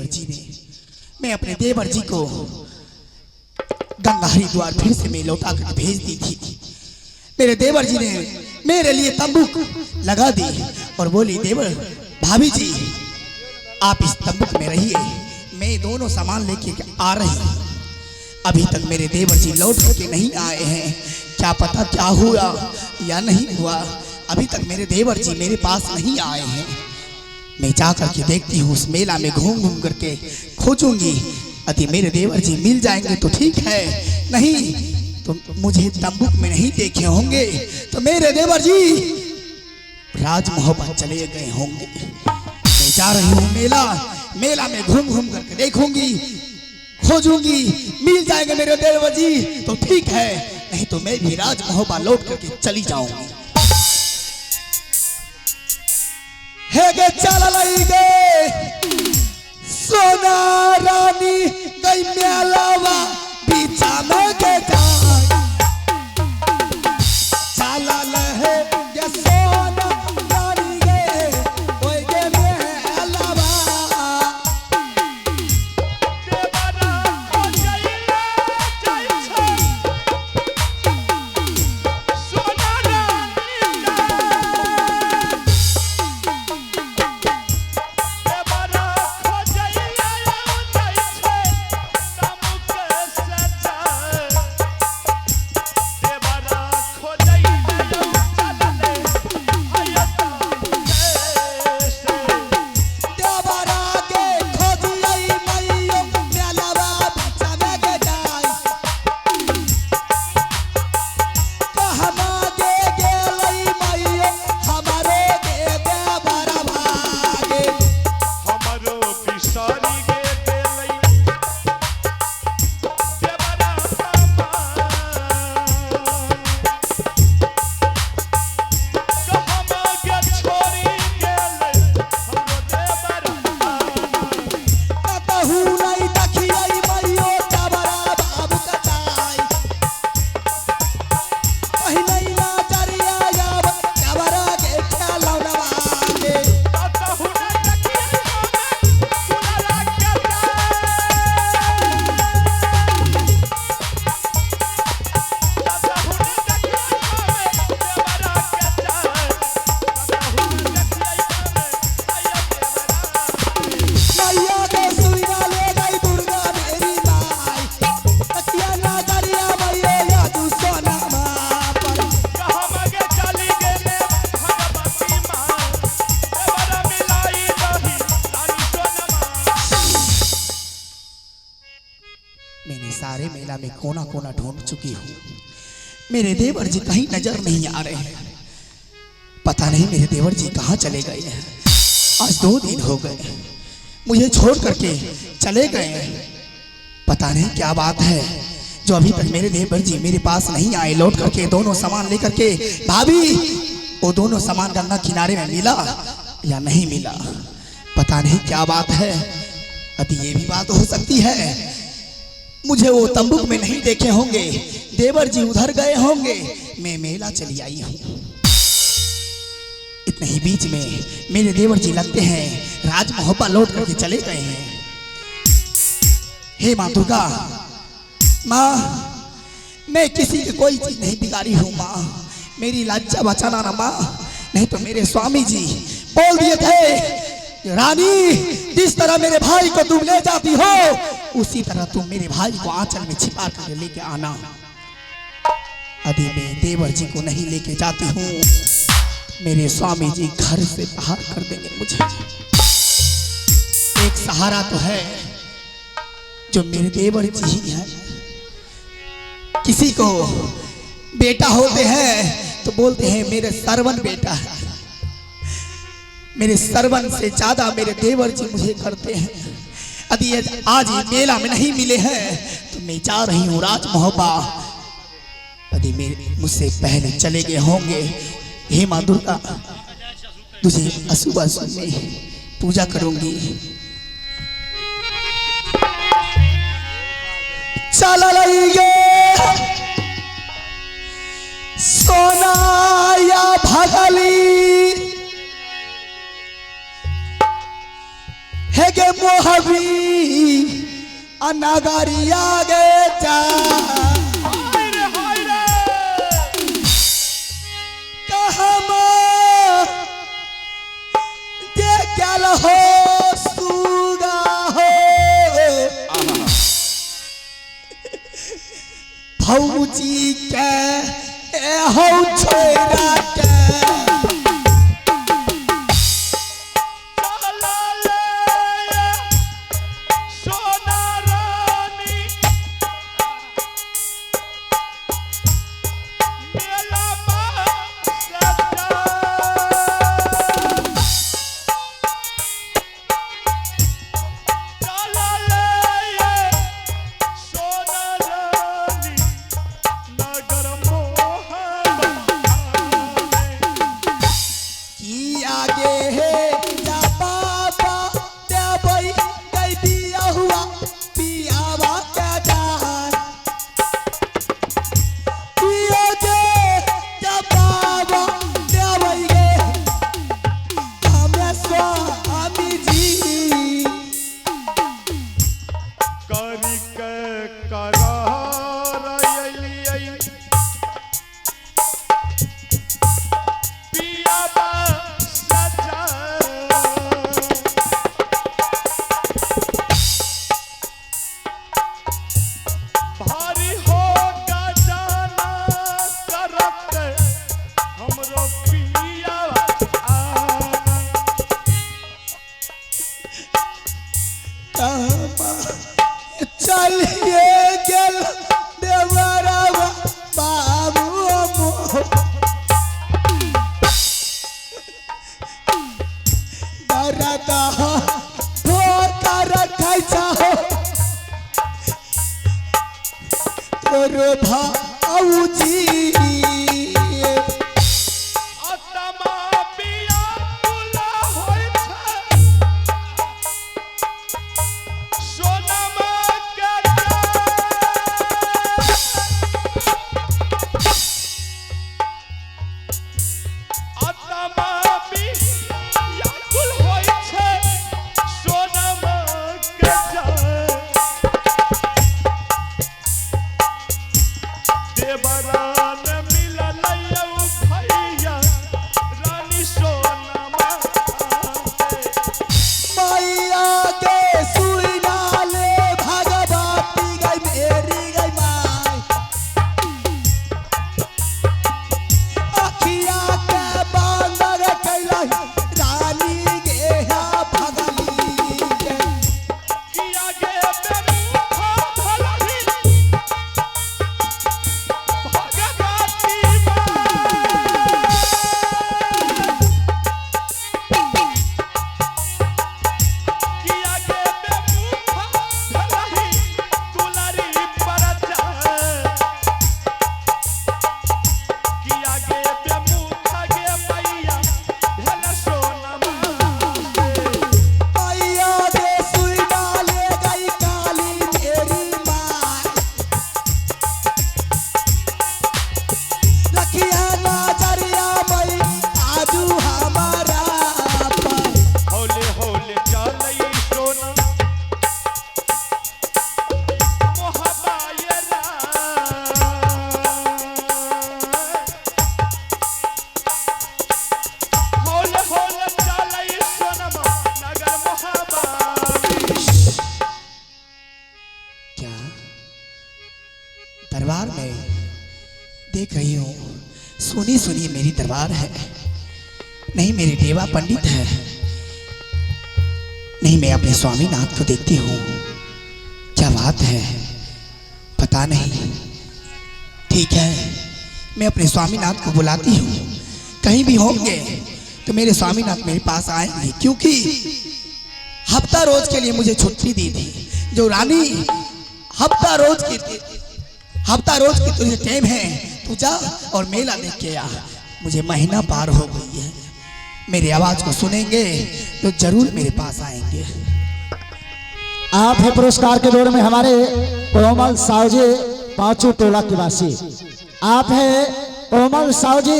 देवर जी ने, मैं अपने देवर जी को गंगा हरिद्वार फिर से मैं लौटा कर भेज दी थी। मेरे देवर जी ने मेरे लिए तंबुक लगा दी और बोली, देवर भाभी जी आप इस तंबुक में रहिए, मैं दोनों सामान लेके आ रही हूँ। अभी तक मेरे देवर जी लौट करके नहीं आए हैं, क्या पता क्या हुआ या नहीं हुआ। अभी तक मेरे देवर जी मेरे पास नहीं आए हैं। मैं जा करके देखती हूँ, उस मेला में घूम घूम करके खोजूंगी, यदि मेरे देवर जी मिल जाएंगे तो ठीक है, नहीं तो मुझे तंबुक में नहीं देखे होंगे तो मेरे देवर जी राजमोहब्बत चले गए होंगे। मैं जा रही हूँ मेला, मेला में घूम घूम करके देखूंगी, खोजूंगी, मिल जाएंगे मेरे देवर जी तो ठीक है, नहीं तो मैं भी राजमोहब्बत लौट करके चली जाऊंगी। हे गे चल लई गे सोना रानी गई मेलावा बीचा में के जाए, चल लहे गे सोना रानी गे ओए गे मेलावा। देवरा खोजैले जाइ छै सोना रानी देवरा खोजैले जाइ छै तमुक सजाए, देवरा खोजैले चलले आयता से। देवरा के खोजियई मैयो मेलावा बीचा में के जाए, कहमा गे गेलई मैयो हमारे गे देवरा भागे। हमरो बिसरी गे गेलै देवरा समान, कहमा गे छोड़ी गेलै हमरो देवरा। कतहु नहीं देखियई मैयो देवरा बाबू कटाई, पहिले ना जरिया आब देवरा के खेलौना बागे। कतहु न देखियै हमे दुलारा के जाय, कतहु न देखियै हमे देवरा के जाय, कतहु न देखियै हमे आया देवरा। मैया के सुइना ले गई दुर्गा मेरी माई, तकिया ना जरिया मैयो यादू सोना पर। कहमगे चली गेले भगवती माँ, देवरा मिलाई दही रानी सोनमा। मैंने सारे मेला में कोना कोना ढूंढ चुकी हूँ, मेरे देवर जी कहीं नजर नहीं आ रहे हैं। पता नहीं मेरे देवर जी कहाँ चले गए हैं। आज 2 दिन हो गए मुझे छोड़ करके चले गए हैं। पता नहीं क्या बात है जो अभी तक मेरे देवर जी मेरे पास नहीं आए। लौट करके दोनों सामान लेकर के, भाभी वो दोनों सामान गंगा किनारे में मिला या नहीं मिला, पता नहीं क्या बात है। अति ये भी बात हो सकती है मुझे वो तंबुक में नहीं देखे होंगे, देवर जी उधर गए होंगे, मैं मेला चली आई हूँ। इतने ही बीच में मेरे देवर जी लगते हैं राज मोहब्बा लौट करके चले गए हैं। हे माँ दुर्गा, माँ मैं किसी की कोई चीज नहीं बिगाड़ी हूँ, माँ मेरी लज्जा बचाना ना माँ, नहीं तो मेरे स्वामी जी बोल दिए थे, रानी जिस तरह मेरे भाई को तुम ले जाती हो उसी तरह तुम मेरे भाई को आंचल में छिपा कर लेके आना। यदि मैं देवर जी को नहीं लेके जाती हूँ मेरे स्वामी जी घर से बाहर कर देंगे मुझे। एक सहारा तो है जो मेरे देवर जी ही है। किसी को बेटा होते हैं तो बोलते हैं मेरे सरवन बेटा है, मेरे सरवन से ज्यादा मेरे देवर जी मुझे करते हैं। यदि ये आज ये मेला में नहीं मिले हैं तो मैं जा रही हूँ राज मोहब्बा, यदि मेरे मुझसे पहले चले गए होंगे। हे माँ दुर्गा तुझे अशुभ अशुभ में पूजा करूंगी। चला लई गे सोना या भगली हे एगे मोहबी अनगरिया गे चा हाय रे हाय रे कहमा जे गेल हो सुगा हो भौजी के ए हो छोरा के चला ले सोना रानी मेला सजा चला ले सोना रानी नगर मोहब्बत की आगे हे जा बाबा देबै गई बिया हुआ पियावा के जान पिया जे जा बाबा देबै गे हमें स्वामी जी करी के करार अइलियै पियाबा सजा भारी हो गजाना करत हमरो पियाबा आना। कहमा चलिए गेल देवरवा बाबू मोह दरदा ठोकर रखै छहो तोर भाऊजी आत्मा पिया पुला होइ छै सोनमा के आत्मा पिया कुल होइ छै सोनमा के देवरान मिलल यौ भैया रानी सोनमा के। मैया के सुइना ले भगवती गई मेरी गई माई अखिया के बांदर कैला रानी गे हा भगली के किया गे बेमुखा भलही भगवती माँ। किया गे बेमुखा भलही दुलारी परजा। किया गे बेमुखा गे मैया भेल सोनमा के। मैया के सुइना ले गई काली मेरी माई रखिया नजरिया मई आजू हमारा पर। हौले हौले चलई सोना मोहबायला हौले हौले चलई सोना नगर मोहबा क्या दरबार में देख रही हूँ सुनी सुनी मेरी दरबार है नहीं मेरे देवा पंडित है नहीं मैं अपने स्वामीनाथ को देखती हूँ क्या बात है पता नहीं ठीक है मैं अपने स्वामीनाथ को बुलाती हूँ कहीं भी होंगे तो मेरे स्वामीनाथ मेरे पास आएंगे क्योंकि हफ्ता रोज के लिए मुझे छुट्टी दी थी जो रानी हफ्ता रोज की हफ्ता रोज की तुझे टाइम है तू जा और मेला देख के आ मुझे महीना पार हो गई है मेरी आवाज़ को सुनेंगे तो जरूर मेरे पास आएंगे आप है पुरस्कार के दौर में हमारे कोमल साव जी पांचू टोला के वासी। आप है कोमल साव जी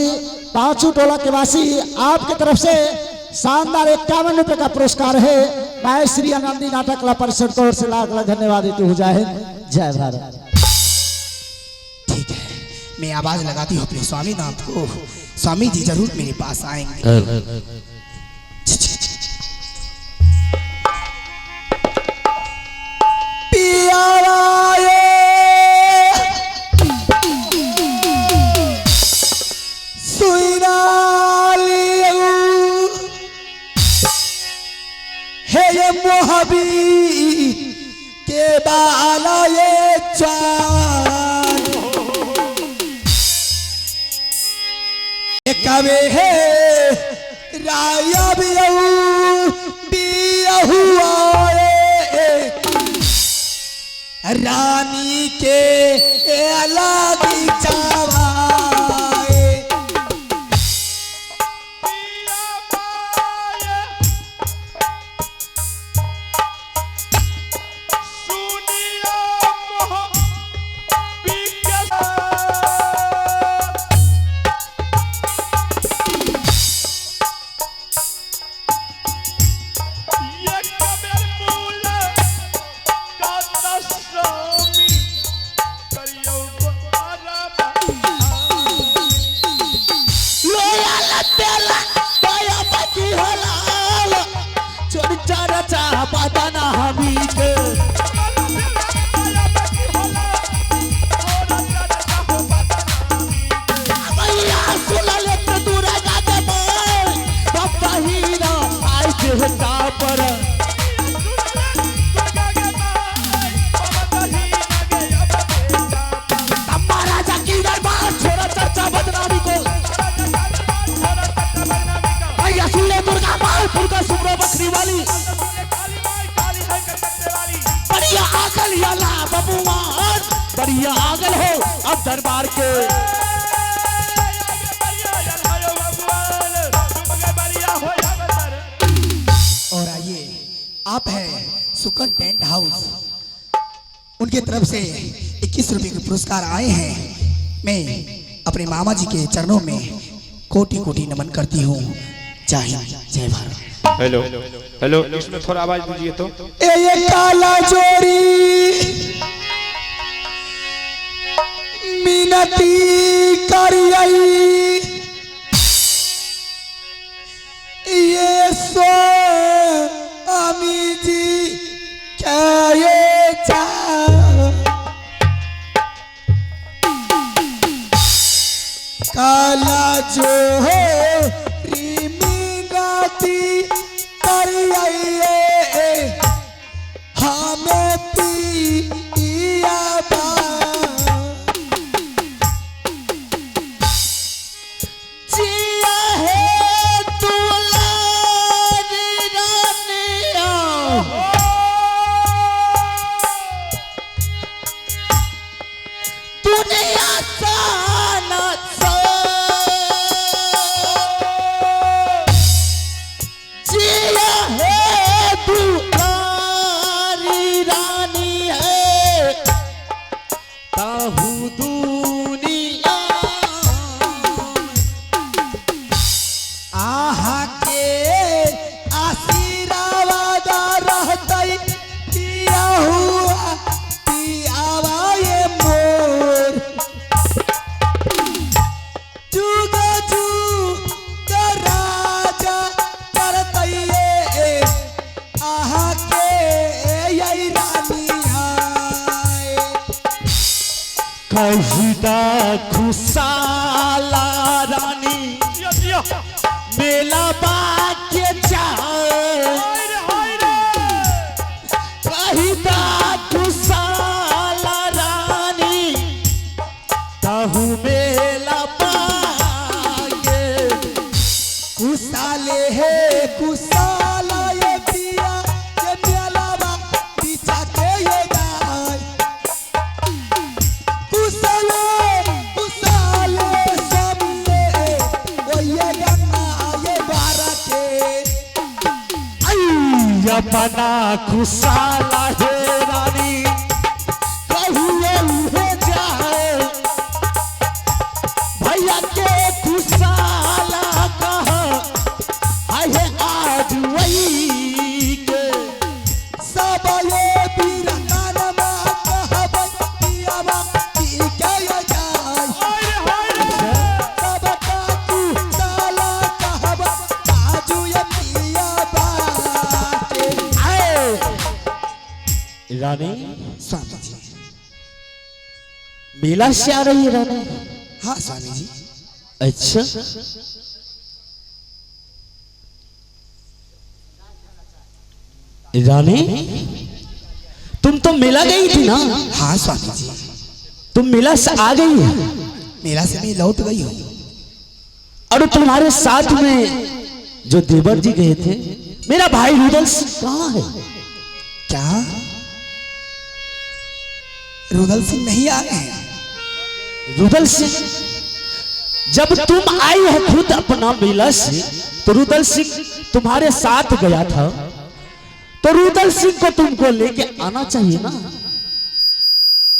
पांचू टोला के वासी, आपके तरफ से शानदार 51 रुपए का पुरस्कार है। मैं श्री आनंदी नाटक कला परिषद की ओर से लाख लाख धन्यवाद देती हूँ। जय हिंद, जय भारत। ठीक है, मैं आवाज लगाती हूँ अपने स्वामीनाथ को, स्वामी जी जरूर मेरे पास आएंगे। मोहबी के बाला ये चान कवे है राया बिया रानी के अलग चावाए। बढ़िया आगल हो अब दरबार के। और आइए, आप हैं सुकन टेंट हाउस, उनके तरफ से 21 रुपए के पुरस्कार आए हैं। मैं अपने मामा जी के चरणों में कोटि कोटि नमन करती हूँ। जय हिंद, जय भारत। हेलो हेलो, इसमें थोड़ा आवाज दीजिए तो। ए ये काला जोड़ी मिनती करियई ये स्वामी जी क्या ये चा काला जो हो मिनती करियई हमें पिया बा खुशाला रानी मेला बाके जाए कहिदा खुशाला रानी ताहू मेला बाके कुसाले है कुसाला ये पिया ये मेला बा पीछा के ये गाय कुसाले कुसाले सबसे ओ ये गंगा ये बारा के अपना खुशाला है रानी कहिए उहे जाए भैया के खुशाला कहा आए रानी, स्वामी जी। मेला से आ रही है रानी? हाँ स्वामी जी। अच्छा, रानी तुम तो मेला गई थी ना? हाँ स्वामी जी। तुम मेला से आ गई है? मेला से मैं लौट गई हूँ। और तुम्हारे साथ में जो देवर जी गए थे, मेरा भाई रुदल कहाँ है? क्या रुदल सिंह नहीं आए हैं? रुदल सिंह, जब तुम आई हो खुद अपना मेला से, तो रुदल सिंह तुम्हारे साथ गया था, तो रुदल सिंह को तुमको लेके आना चाहिए ना?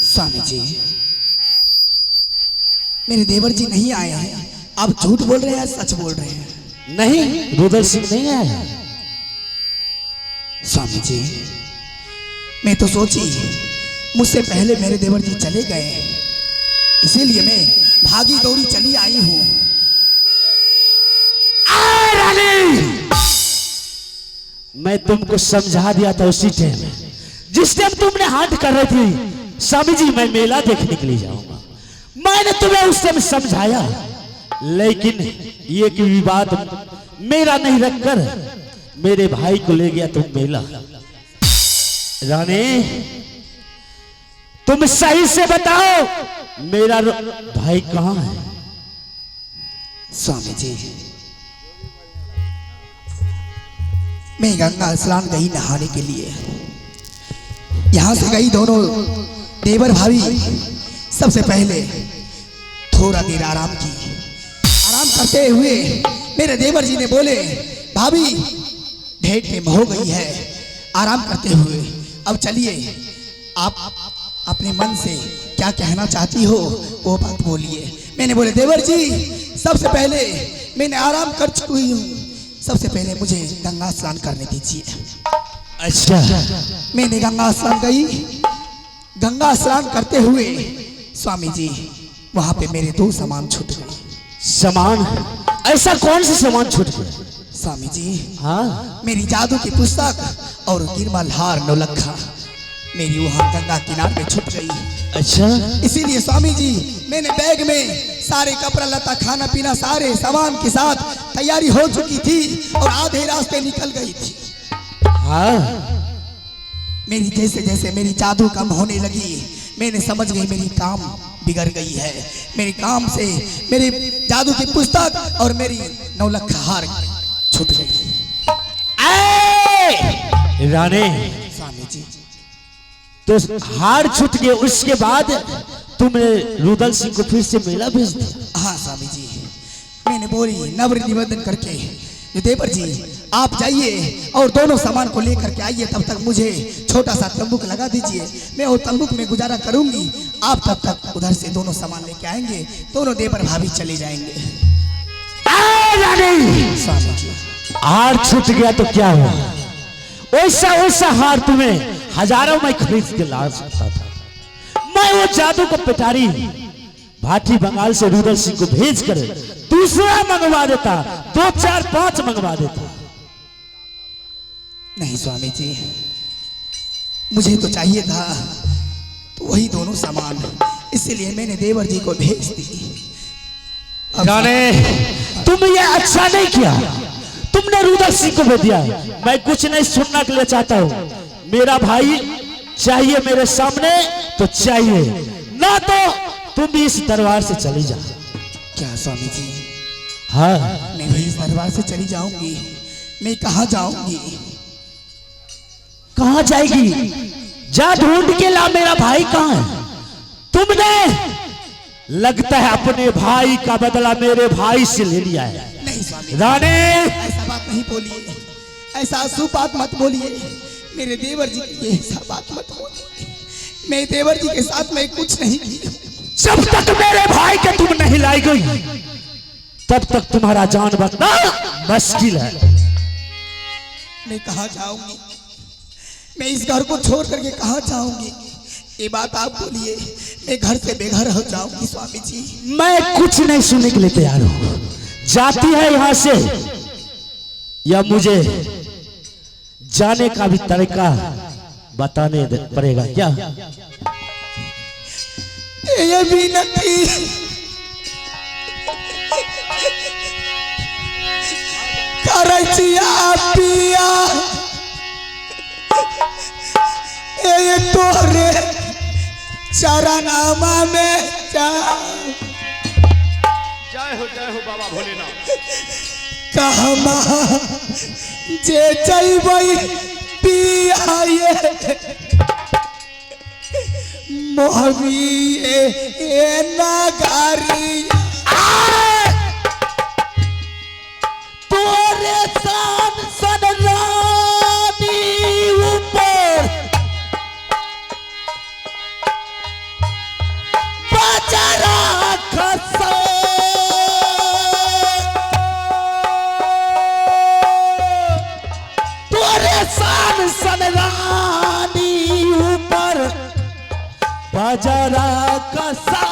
स्वामी जी, मेरे देवर जी नहीं आए हैं। आप झूठ बोल रहे हैं, सच बोल रहे हैं? नहीं, रुदल सिंह नहीं आया। स्वामी जी, मैं तो सोची मुझसे पहले मेरे देवर जी चले गए, इसीलिए मैं भागी दौड़ी चली आई हूँ। रानी, मैं तुमको समझा दिया था उसी टाइम, जिस टाइम तुमने हाथ कर रही थी स्वामी जी मैं मेला देखने के लिए जाऊंगा, मैंने तुम्हें उस टाइम समझाया, लेकिन ये कि विवाद मेरा नहीं रखकर मेरे भाई को ले गया तुम मेला। रानी तुम सही से बताओ मेरा भाई कहाँ है? स्वामी जी, मैं गंगा स्नान गई नहाने के लिए, यहां से गई दोनों देवर भाभी। सबसे पहले थोड़ा देर आराम की। आराम करते हुए मेरे देवर जी ने बोले, भाभी ढेर टाइम हो गई है आराम करते हुए, अब चलिए आप अपने मन से क्या कहना चाहती हो वो बात बोलिए। मैंने बोले, देवर जी सबसे पहले मैंने आराम कर चुकी हूँ, सबसे पहले मुझे गंगा स्नान करने दीजिए। अच्छा। मैंने गंगा स्नान गई। गंगा स्नान करते हुए स्वामी जी वहां पे मेरे दो सामान छूट गए। सामान? ऐसा कौन सा सामान छूट गया? स्वामी जी, हाँ, मेरी जादू की पुस्तक और गिरमल हार नौलखा मेरी वहां गंगा किनारे में छूट गई। अच्छा। इसीलिए स्वामी जी मैंने बैग में सारे कपड़ा लता खाना पीना सारे सामान के साथ तैयारी हो चुकी थी और आधे रास्ते निकल गई थी। हाँ। मेरी जैसे जैसे मेरी जादू कम होने लगी, मैंने समझ गई मेरी काम बिगड़ गई है। मेरे काम से मेरी जादू की पुस्तक और मेरी नौलखा हार छूट गई। रानी, स्वामी जी, तो हार छूट गए, उसके बाद तुमने रुदल सिंह को फिर से मेला भेज दिया? हाँ स्वामी जी, मैंने बोली नम्र निवेदन करके, देवर जी आप जाइए और दोनों सामान को लेकर के आइए, तब तक मुझे छोटा सा तंबूक लगा दीजिए, मैं वो तंबूक में गुजारा करूंगी, आप तब तक उधर से दोनों सामान लेके आएंगे, दोनों देवर भाभी चले जाएंगे। रानी, स्वामी जी, हार छूट गया तो क्या हुआ? वैसा वैसा हार तुम्हें हजारों में खरीद के ला सकता था। मैं वो जादू को पिटारी भाटी बंगाल से रुदल सिंह को भेज कर दूसरा मंगवा देता, 2 4 5 मंगवा देता। नहीं स्वामी जी, मुझे तो चाहिए था तो वही दोनों सामान, इसलिए मैंने देवर जी को भेज दी। रानी, तुम ये अच्छा नहीं किया, तुमने रुदल सिंह को भेज दिया। मैं कुछ नहीं सुनने के लिए चाहता हूं, मेरा भाई चाहिए मेरे सामने तो चाहिए, ना तो तुम भी इस दरबार से चली जा। क्या स्वामी जी? हाँ, मैं भी इस दरबार से चली जाऊंगी। मैं कहाँ जाऊंगी? कहाँ जाएगी? जा ढूंढ के ला मेरा भाई कहाँ है। तुमने लगता है अपने भाई का बदला मेरे भाई से ले लिया है। नहीं स्वामी, रानी, ऐसा बात नहीं बोलिए, ऐसा अशुभ बात मत बोलिए मेरे देवर जी के लिए, ऐसा बात मत बोलिए। मैं देवर जी के साथ मैं कुछ नहीं की। जब तक मेरे भाई के तुम नहीं लाई गई तब तक तुम्हारा जान बचना मुश्किल है। मैं कहाँ जाऊंगी? मैं इस घर को छोड़ करके कहाँ जाऊंगी? ये बात आप बोलिए, मैं घर से बेघर हो जाऊंगी स्वामी जी। मैं कुछ नहीं सुनने के लिए तैयार हूं। जाती है यहां से या मुझे जाने का भी तरीका बताने पड़ेगा क्या? ये विनती करै छिया पिया, ये तोरे चरनामा में जा। जय हो बाबा भोलेनाथ। कहमा जे जइबै पिया ये मोहबी ए नगारी। तोरे सान सन रानी ऊपर बजरा खसा, तोरे सान सन रानी ऊपर बजरा खसा।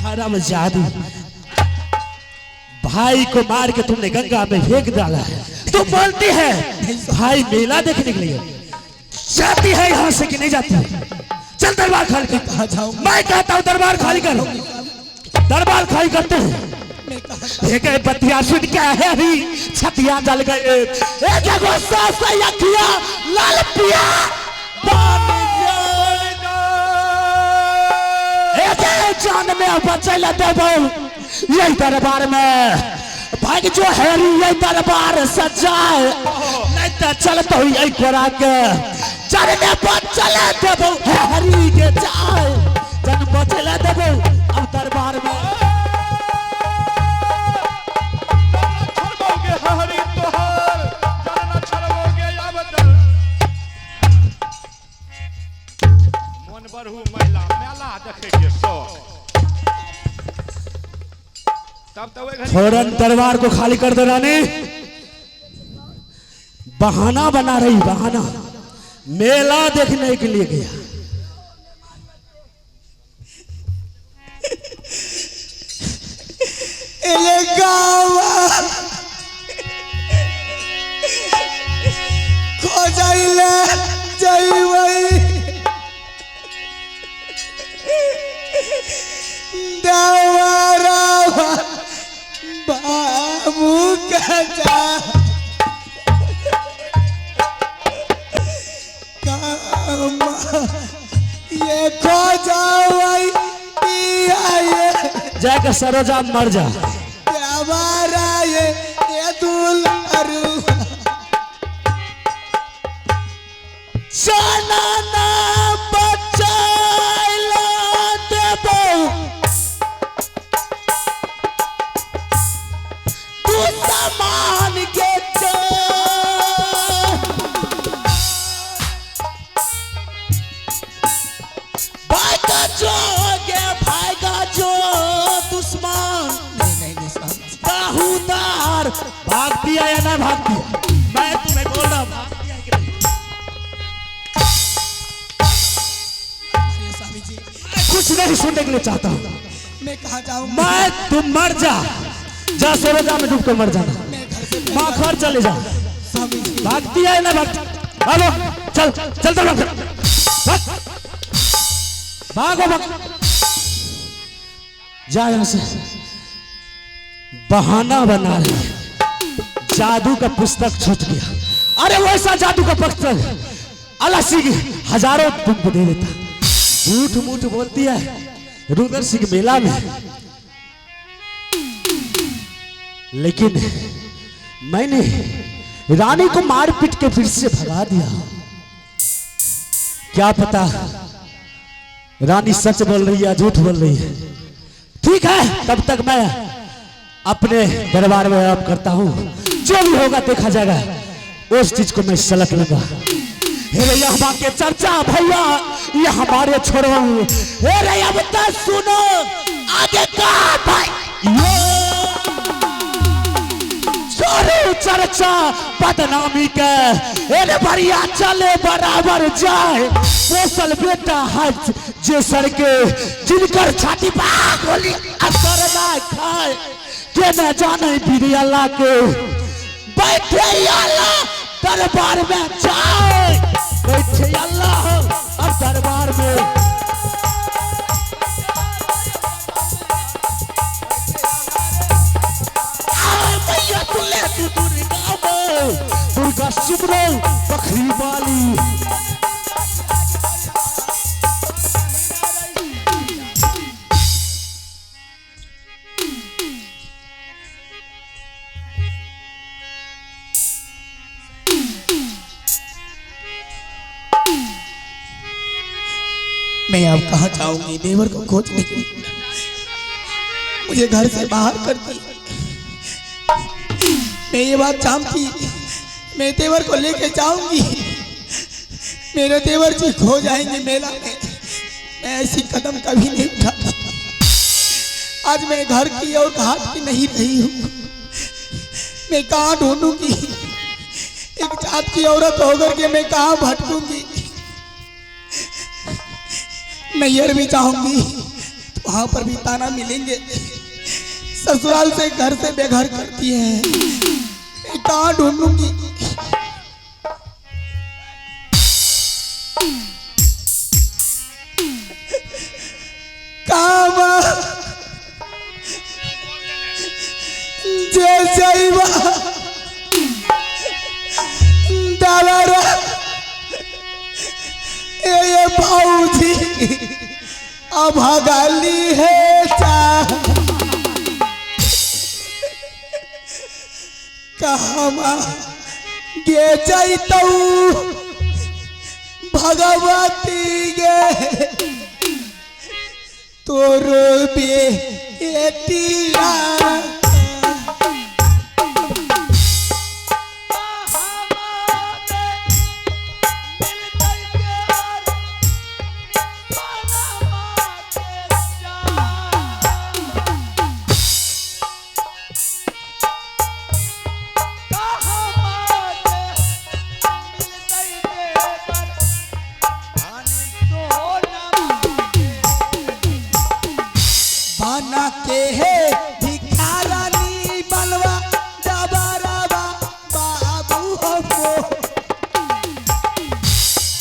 हराम जादू, भाई को मार के तुमने गंगा में फेंक डाला है। तुम बोलती है भाई मेला देखने के लिए जाती है यहाँ से कि नहीं जाती है? चल दरबार खाली कर। कहाँ जाऊं? मैं कहता हूँ दरबार खाली कर, दरबार खाली करते हैं। मैं कहाँ एक बतिया सुन के है छतिया जल गए, एक गुस्सा से अखिया लाल पिया बन जाए। एक जान में बचल देबो यही दरबार में, भाग जो हैरी यही दरबार सजाए, नहीं तो चल तो यही कोरा के जन में बचल देबो हैरी के जाए, जन बचल देबो अब दरबार में। छोड़बोगे हरी तोहार, जाना छोड़बोगे अब मन बढ़ू महिला मेला देखे के शौक। तब तो वही घड़ी फौरन दरबार को खाली कर दो रानी। बहाना बना रही, बहाना, मेला देखने के लिए गया। ये गावा खोजाइले जइबै देवरावा बाबू के जा कामा ये खोजावै पिया ये जाकर सरोजा मर जा। देवरा ये दुलारू। चना ना बचाइला देबो तू सामान के जा। भाई का जो गे भाई का जो दुश्मन नहीं नहीं नहीं स्वामी जी। बाहुदार भागती है या ना भागती है? मैं तुम्हें बोल रहा हूँ भागती है कि नहीं? अरे स्वामी जी मैं कुछ नहीं सुनने के लिए चाहता हूँ। मैं कहाँ जाऊँ? मैं तुम मर जा, जा सरोजा में डूब कर मर जाना, मैं घर से माँ घर चले जा। स्वामी जी भागती है ना भागती? भागो, चल चल चल भाग, भाग। भागो भाग, जा यहां से। बहाना बना रही है, जादू का पुस्तक छूट गया। अरे वैसा जादू का पुस्तक अल्लाह सिंह हजारों तुमको दे देता। झूठ मूठ बोलती है रुद्र सिंह मेला में, लेकिन मैंने रानी को मार पीट के फिर से भगा दिया। क्या पता रानी सच बोल रही है या झूठ बोल रही है। ठीक है, तब तक मैं अपने दरबार में आराम करता हूं, जो भी होगा देखा जाएगा, उस चीज को मैं सलट लूंगा। हे रे यहाँ के चर्चा भैया, ये हमारे छोड़ो। हे रे अब तक सुनो आगे का भाई, ये छोड़ो चर्चा बदनामी के। हे रे भैया चले बराबर जाए, पोसल बेटा हज जे सर के, जिनकर छाती पा गोली असर ना खाए, के न जाने बीर अल्लाह के बैठे अल्लाह दरबार में जाए, बैठे अल्लाह और दरबार में। भैया तू ले तू दुर्गा में, दुर्गा सुमरो बकरी वाली। मैं अब कहाँ जाऊंगी देवर को खोजने के लिए, मुझे घर से बाहर कर दी। मैं ये बात जानती, मैं देवर को लेके जाऊंगी, मेरे देवर जी खो जाएंगे मेला में। मैं ऐसी कदम कभी नहीं उठाती। आज मैं घर की और घाट की नहीं रही हूँ, मैं कहाँ ढूंढूंगी? एक जात की औरत होकर के मैं कहाँ भटकूंगी? नैहर भी जाऊंगी तो वहां पर भी ताना मिलेंगे, ससुराल से घर से बेघर करती है। मैं कहाँ ढूंढूंगी? काम जय जयवा दादा ये भाऊजी अभागाली है चा कहमा गे जैतऊ भगवती गे तोरो बेटिया। बना के है भिखारानी बनवा दबरवा बाबू हो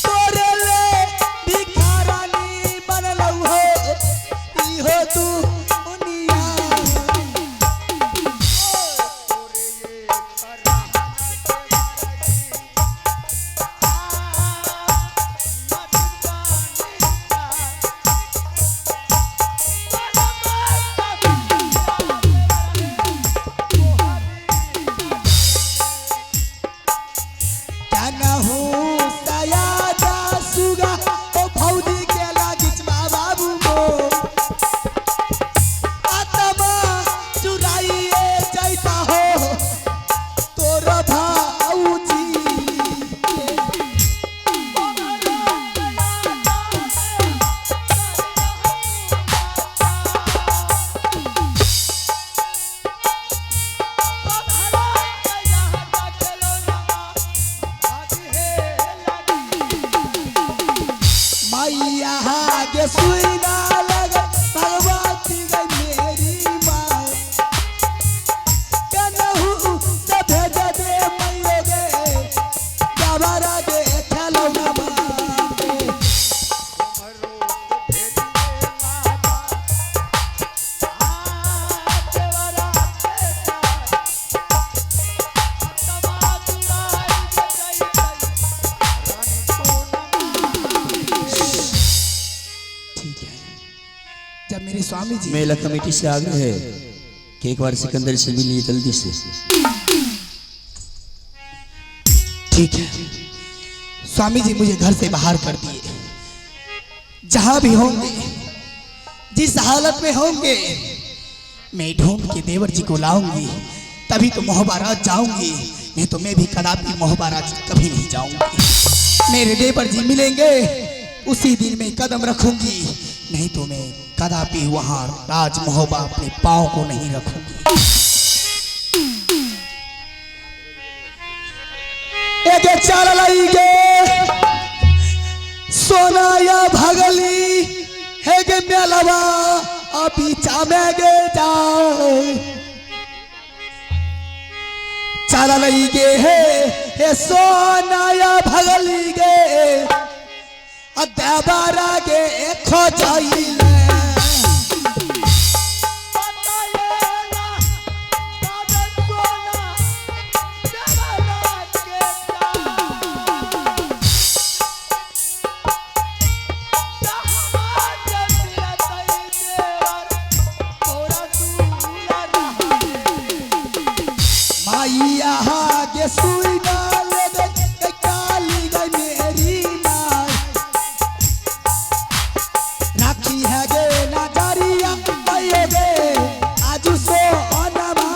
तोरे ले भिखारानी बनलौ हो इहो तू दुनिया। जब मेरे स्वामी जी मेला कमेटी से आग्रह है कि एक बार सिकंदर से मिलिए जल्दी से। ठीक है, स्वामी जी मुझे घर से बाहर कर दिए। जहां भी होंगे, जिस हालत में होंगे, मैं ढूंढ के देवर जी को लाऊंगी, तभी तो मोहबाराज जाऊंगी, नहीं तो मैं भी कदापि मोहबाराज कभी नहीं जाऊंगी। मेरे देवर जी मिलेंगे उसी दिन मैं कदम रखूंगी, नहीं तो मैं कदापि वहां राज महोबा अपने पांव को नहीं रखूंगी। एक चाल लाई गे सोना या भगली है गे मेलवा अभी चामे गे जाए चलई गे हे हे सोनाया भगली गे अदाबारा गे खोजाई माइया गे सुई डाल दे के काली गई मेरी माँ राखी है गे नाजरिया आइए गे आज सो अनमा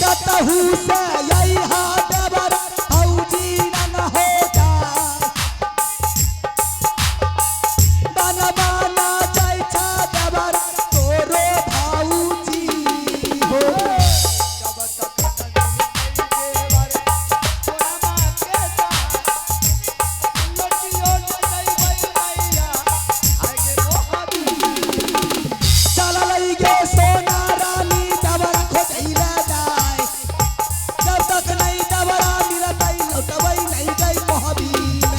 कतहु से यही देवर फौजी न हो जाए बन बना जाइ छा देवर तोरो भाऊजी हो। चललई गे सोना रानी देवर खोजैला जाए जब तक नहीं देवरा मिलतई लौटबई नहीं गई मोहबी में।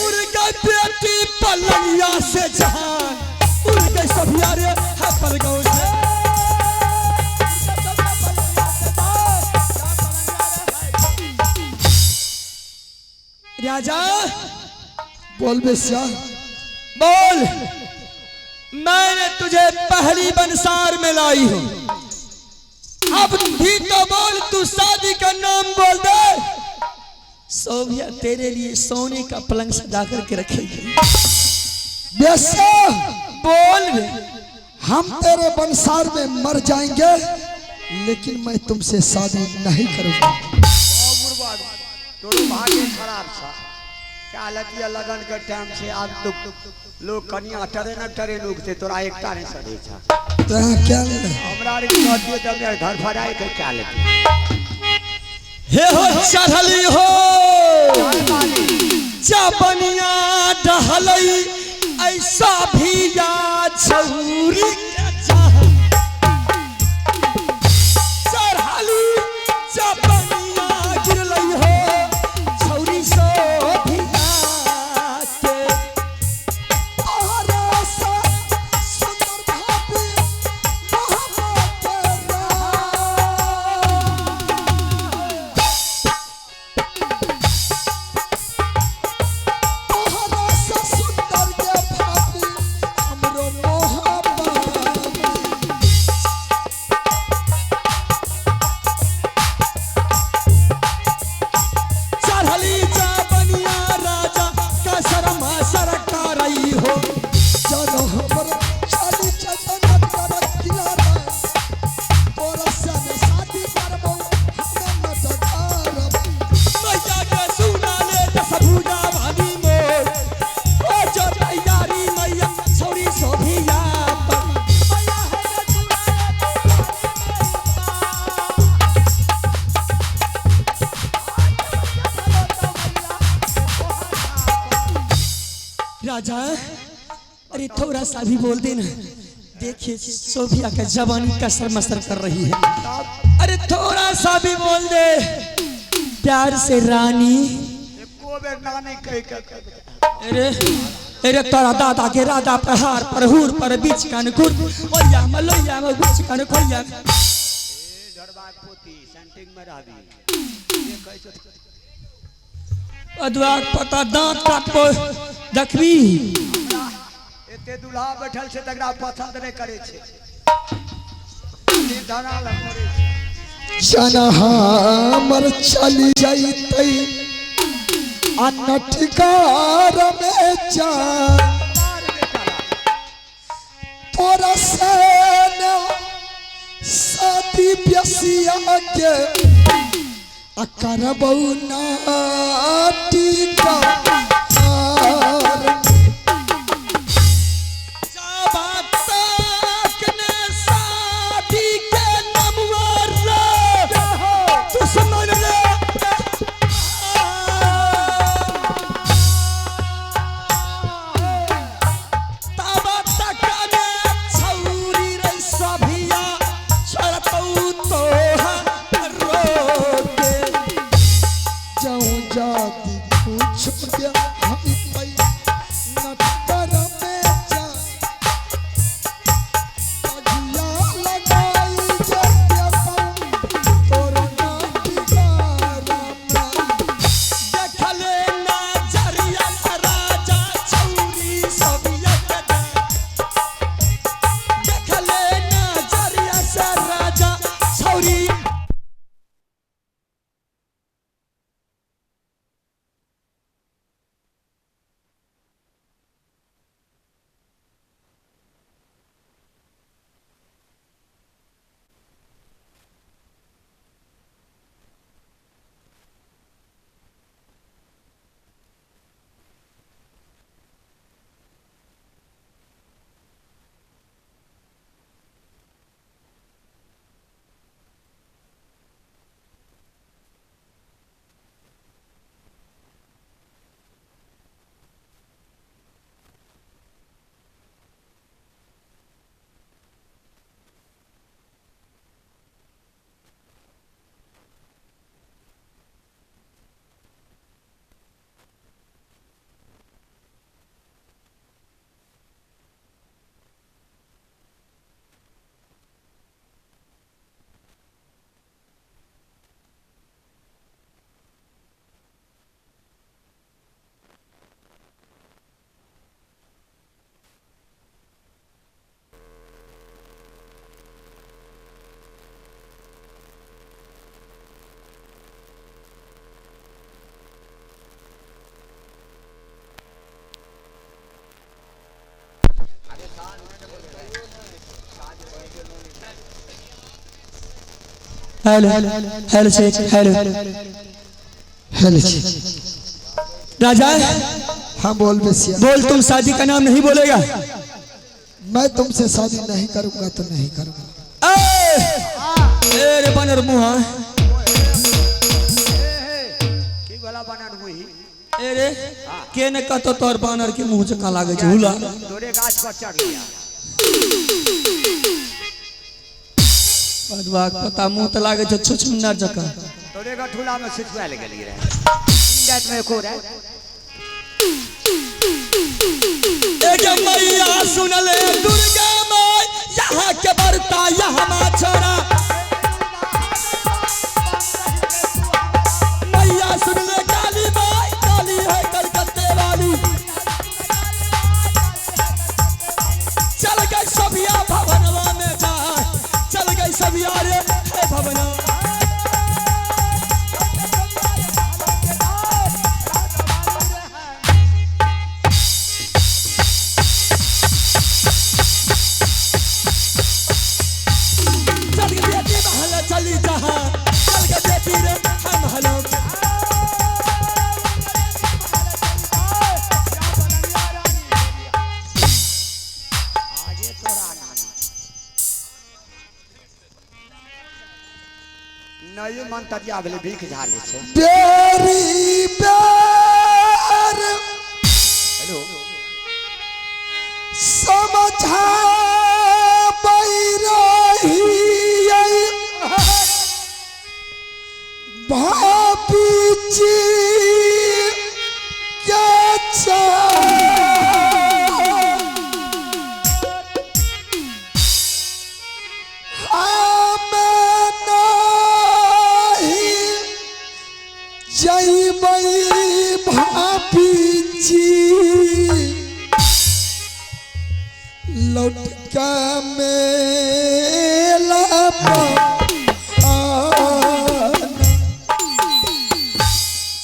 उड़ गई बेटी पलंगिया से जहान उड़ गई सभिया रे है परगौ से। राजा बोल बेस्या। बोल, मैंने तुझे पहली बंसार में लाई हूं, अब भी तो बोल, तू शादी का नाम बोल दे। सोभिया तेरे लिए सोने का पलंग सजा करके रखेगी। बेस्या बोल बे। हम तेरे बंसार में मर जाएंगे लेकिन मैं तुमसे शादी नहीं करूंगा। तोर भाग्य खराब छा क्या लतिया लगन के टाइम से आब तो लोग कनिया टरे न टरे लोग से तोरा एकटा नहीं सदै छा। तो क्या लेना? हमरा रे कह दियो त हमरा घर फराई के क्या लेती। हे हो चढ़ली हो जबनिया डहलई ऐसा भी या छौरी के जहां चढ़ली जबनिया गिरलई हो छौरी सो भिया के। तोहरा सा सुंदर भाभी मोहब्बत तोहरा सा सुंदर के भाभी हमरो मोहब्बत। चढ़ली जबनिया राजा का शर्मा सरकारई हो। चलो हमर चली चंदन कर किलारा तोरा से शादी करबो हमें न डकारब। मैया के सुना ले दस भुजा भाभी मोर ओ जो तैयारी मैया छौरी सोभिया पर। राजा अरे थोड़ा सा भी बोल देना। देखिए सोफिया का जवानी कसर मसर कर रही है। अरे थोड़ा सा भी बोल दे प्यार से रानी। एको बेर नानी कह के अरे अरे तोरा दादा के राधा प्रहार पर हूर पर बीच कनकुर ओया मलोया में गुच कन खोया। डरबा पोती सेंटिंग में रहबी ये कहै छौ। अदुआ पता दांत काटबो देखबी। एते दूल्हा बैठल छै तकरा पसंद नहि करै छै धरा लग मरै छै। जना हमर चली जैतै अनठिकार में जा तोरा से शादी बेसिया के आ करबौ नाटिका। Hello hello Sheikh hello hello Raja. हाँ बोल बेसिया। बोल, तुम शादी का नाम नहीं बोलेगा? मैं तुमसे शादी नहीं करूंगा तो नहीं करूंगा। ए रे बनर मुहा, की गोला बनर मुही? ए रे के ने कहतो तोर बानर के मुंह जका लागे छै हुला। तोरे गाछ पर चढ़ गया बदवाक पता मुंह त लागे छै छुछुन्नर जका। तोरे गठुला में छिछुआल गेली रहे रात में को रे। एक मैया सुन ले दुर्गा माई यहाँ के बरता यहाँ मा छोरा। मैया सुन ले काली माई काली है कलकत्ते वाली। चल गई सभिया भवनवा में जा, चल गई सभिया रे हे भवना। चल गई बेटी महल चली जहा, चल गई बेटी रे हम हलो। आगे तोरा नाना नयो मन तरिया भेलै भीख झाले छै। बेरी बेर हेलो समझा भाभी जी के हमें नहीं जइबै भाभी जी लौट के मेला पर।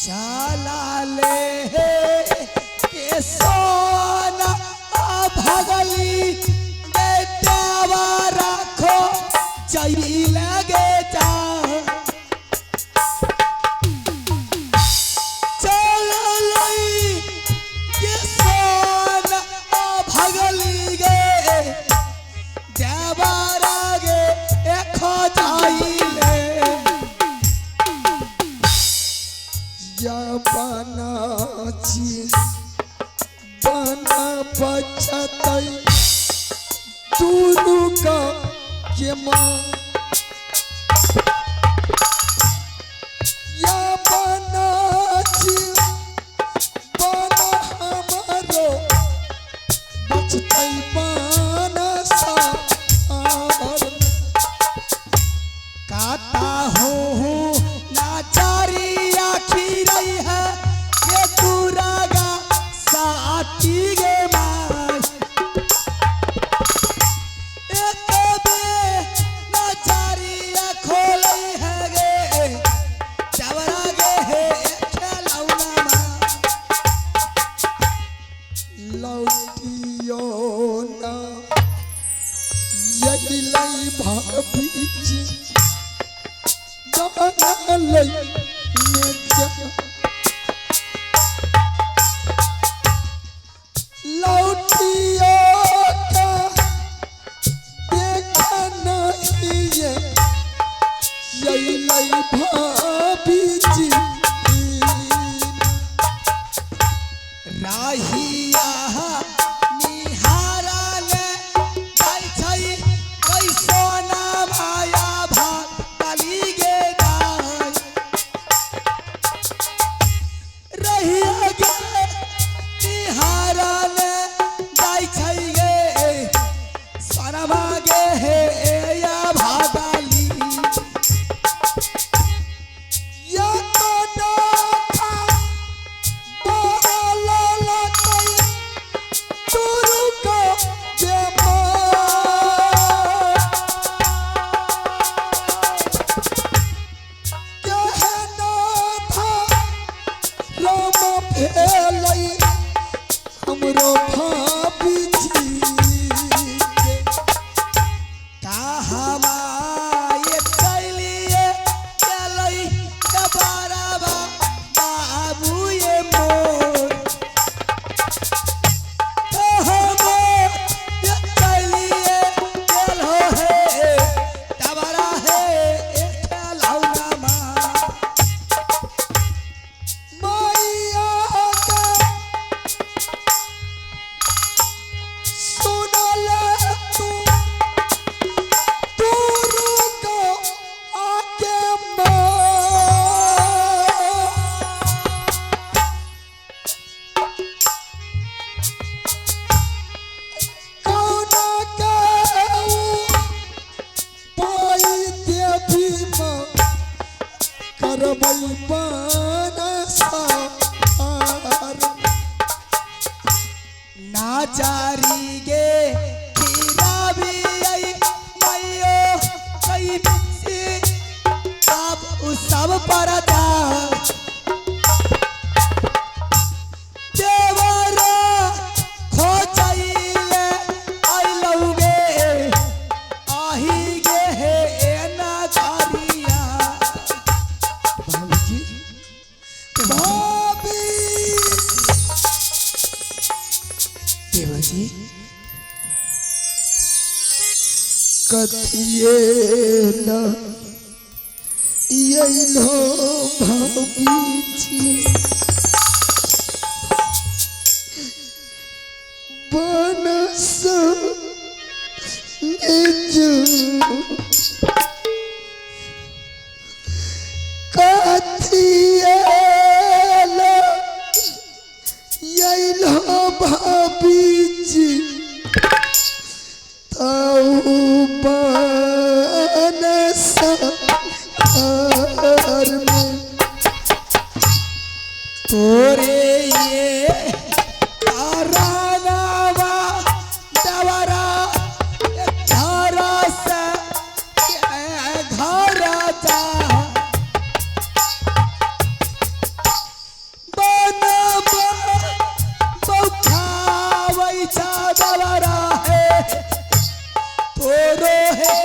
चला ले के सोना भगली बेटावा राखो चली लगे जा। या बना छी बना बचतै दुनू का के माँ या बना छी बना हमारो बचतै बना सार काता हूँ नाचारी आखी रही है ये तुरागा साथी गे माय एक बे नाचारी खोलई है गे चवरा गे हे खेलौना मा लौटियो ना यही लई भाभी जी दाना लई में जा लौटियो का देखा नहीं ये यही लई भाभी जी राहिया निहारा ले जाय छै कैसो ना माया भागली गे दाय रहिया गे निहारा ले जाय छै गे सोनमा गे हे या भागली या तो था बाला लतई तुरु को जमा कहना था राम भेलई हमरो भाभी जी के। कहवा ये चलिए चलई दबाराबा बाबू ये मोर कहवा ये चलिए चलो हे दबारा हे खेलौना मा मैया के सुनल तू तुरु को आके माँ कौना के पाई देवी माँ करबै बनसार नाचारी गे खीराबी आई मैयो कई से आप उस सब पर जा देवरा खोजैले आइलौ गे आही गे हे नाचारिया बाबूजी भाभी देवर जी कथिए न अइलो भाभी जी बनस निज कथिए न अइलो भाभी जी तऊ बनसार में तोरे ये कारानावा दवरा धारा से घर जा बनवा बौखावै छा दवरा है तोरो है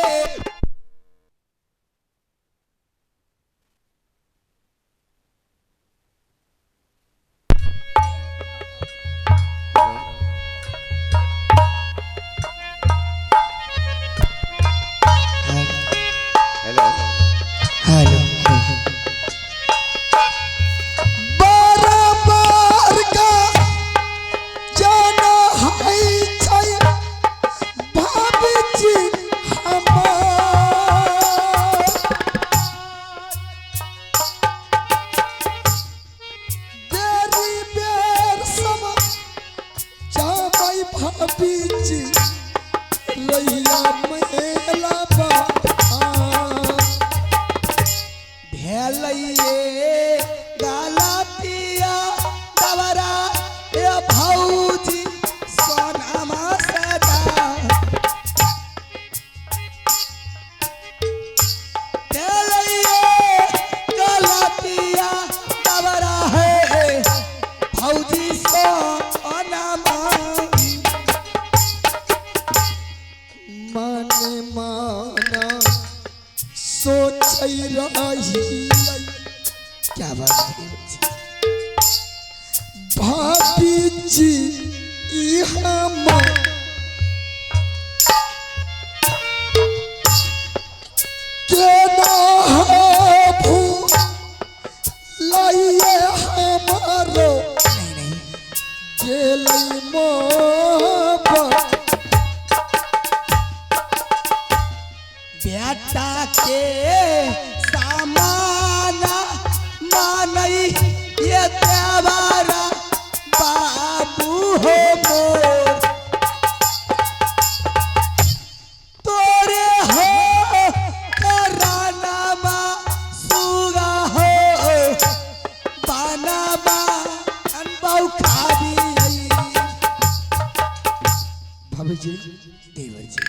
भाभी जी ई हम के ना भूलाइए हमारो नहीं नहीं गेलै मोहब्बत। बेटा के सामाना मानई ये देवारा बाबू हो मोर तोरे हो करानामा सुगा हो बानामा अनबाऊ खाबी भाभी जी देवर जी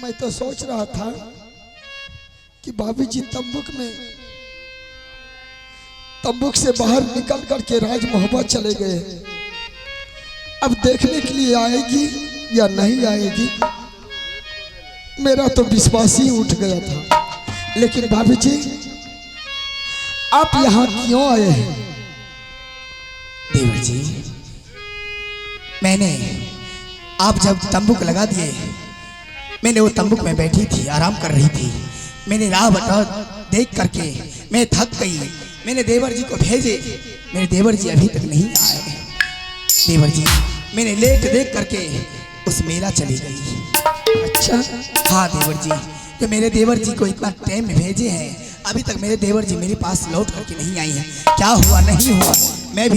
मैं तो सोच रहा था कि भाभी जी तंबुक में तंबुक से बाहर निकल करके राजमोहबा चले गए। अब देखने के लिए आएगी या नहीं आएगी, मेरा तो विश्वास ही उठ गया था। लेकिन भाभी जी आप यहाँ क्यों आए हैं? देवर जी मैंने आप जब तंबुक लगा दिए, मैंने वो तंबुक में बैठी थी, आराम कर रही थी। मैंने राह बता देख करके मैं थक गई। मैंने देवर जी को भेजे, मेरे देवर जी अभी तक नहीं आए। देवर जी मैंने लेट देख करके उस मेला चली गई। अच्छा हाँ देवर जी, तो मेरे देवर जी को इतना टाइम में भेजे हैं, अभी तक मेरे देवर जी मेरे पास लौट करके नहीं आई हैं। क्या हुआ नहीं हुआ मैं भी